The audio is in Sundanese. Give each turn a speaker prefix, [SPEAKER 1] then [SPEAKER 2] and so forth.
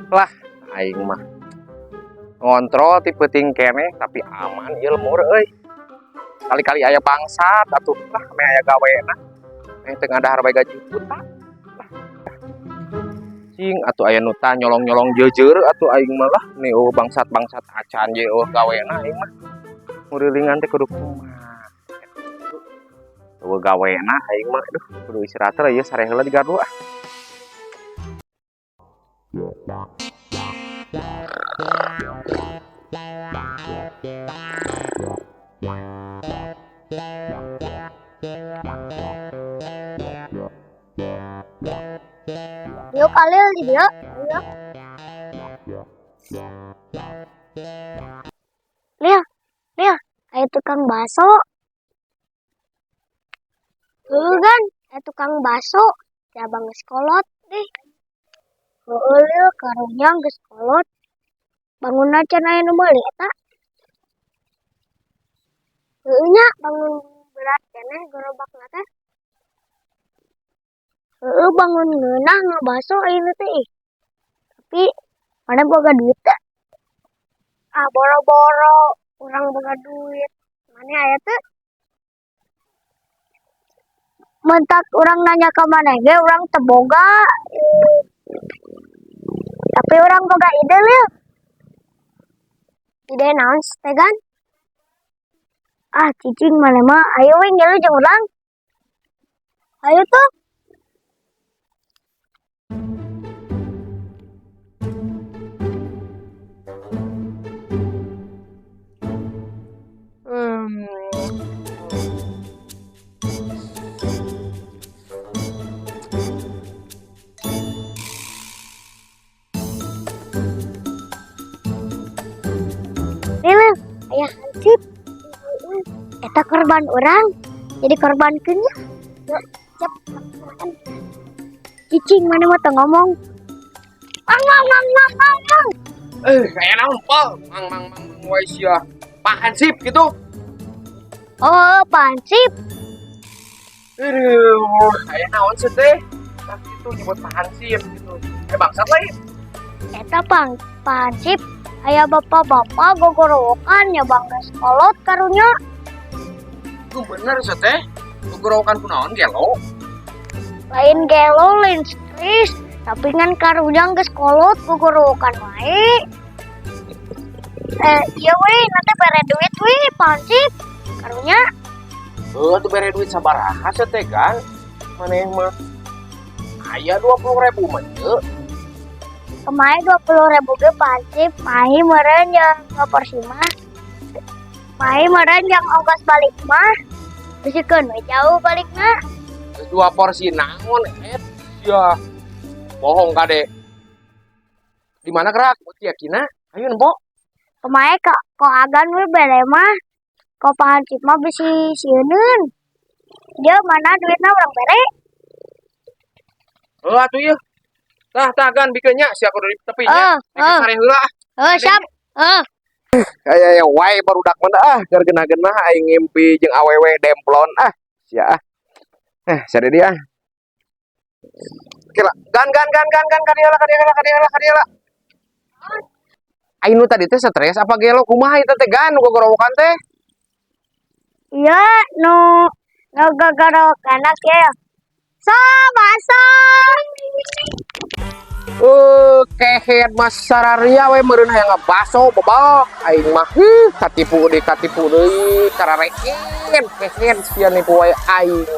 [SPEAKER 1] Lah, aing mah ngontrol ti peuting keneh, tapi aman ieu lembur euy. Kali-kali aya bangsat atuh lah, meh aya gawena. Meh teu ngadahar bae gaji buta. Lah. Cing atuh aya nu tah nyolong-nyolong jeujeur atuh aing mah lah, nih eueuh bangsat-bangsat acan ye eueuh gawena aing mah. Murilingan teh kudu kumaha. Eueuh gawena aing mah, aduh, kudu istirahat lah ieu, sare heula di gardu ah.
[SPEAKER 2] Yuk, Alil, di dia. Ayo. Lil, Lil, aya tukang bakso. Heueuh kan, aya tukang bakso. Si abang geus kolot deh. Heueuh, Lil, karunya geus kolot. Bangunna can aya nu meuli eta. Heueuh nya, bangun berat keneh gerobakna teh. Heueuh, bangun ngeunah ngabaso ayeuna teh ih. Tapi mana boga duit teh? Ah, boro-boro urang boga duit. Mana aya teu? Mentak urang nanya ka maneh ge urang teu boga. Ih. Tapi urang boga ide, Lil. Ide naon teh, Gan? Ah, cicing maneh mah, ayo we ngilu jeung urang. Ayo tuh. Lil, aya hansip. Eta korban urang. Jadi korbankeun nya. Yuk, cep. Cicing maneh mah teu ngomong. Mang, mang, mang, mang, mang, mang.
[SPEAKER 1] Eh, aya naon, Pol? Mang, mang, mang, mang wae sia. Pak Hansip gitu.
[SPEAKER 2] Oh, Pak Hansip.
[SPEAKER 1] Aduh, aya naon sih teh? Tah kitu nyebut Pak Hansip gitu. Eh, bangsat lain.
[SPEAKER 2] Eta Pak Hansip, aya bapak-bapak gogorowokan nya, bang, geus kolot karunya.
[SPEAKER 1] Itu bener sih teh. Gogorowokan kunaon, gelo?
[SPEAKER 2] Lain gelo, lain stres, tapi ngan karunya geus kolot gogorowokan wae. Eh, iya weh, nanti bere duit weh, Pak Hansip. Karunya.
[SPEAKER 1] Heuh, atuh bere duit sabaraha sih teh, Gang? Maneh mah aya 20.000 mah ieu.
[SPEAKER 2] Kemarin 20.000 ge, Pak Hansip, mahi meureun jeung porsi mah. Mahi meureun jeung ongkos balik mah. Bisikeun we jauh balikna.
[SPEAKER 1] Dua porsi naon et? Sia. Bohong kade. Di mana gerak? Yakina? Ayo nempo.
[SPEAKER 2] Kemarin kok agan we bere mah. Kok Pak Hansip mah bisi sieuneun. Dia mana duitna urang bere?
[SPEAKER 1] Heuh atuh ieu. Tah, tah gan bikeun nya sia kudu di tepi nya.
[SPEAKER 2] Eh,
[SPEAKER 1] Rek
[SPEAKER 2] eh.
[SPEAKER 1] sare heula ah.
[SPEAKER 2] Heuh, siap. Heuh.
[SPEAKER 1] Aya aya wae barudak mah ah, keur geunah-geunah aing ngimpi jeung awewe demplon ah. Sia ah. Eh, sare dia. Oke lah. Gan, gan, gan, gan, gan, kadieu lah, kadieu lah, kadieu lah, kadieu lah. Aing nu tadi teh stres apa gelo kumaha eta teh, Gan, nu gogorowokan teh?
[SPEAKER 2] Iya, nu gogorowokan ya. So, bakso.
[SPEAKER 1] Eh, kehed mas sararia we meureun hayang ngabaso bebal aing mah. Heuh, katipu deui, katipu deui, kararein kehed sia nipu wae aing.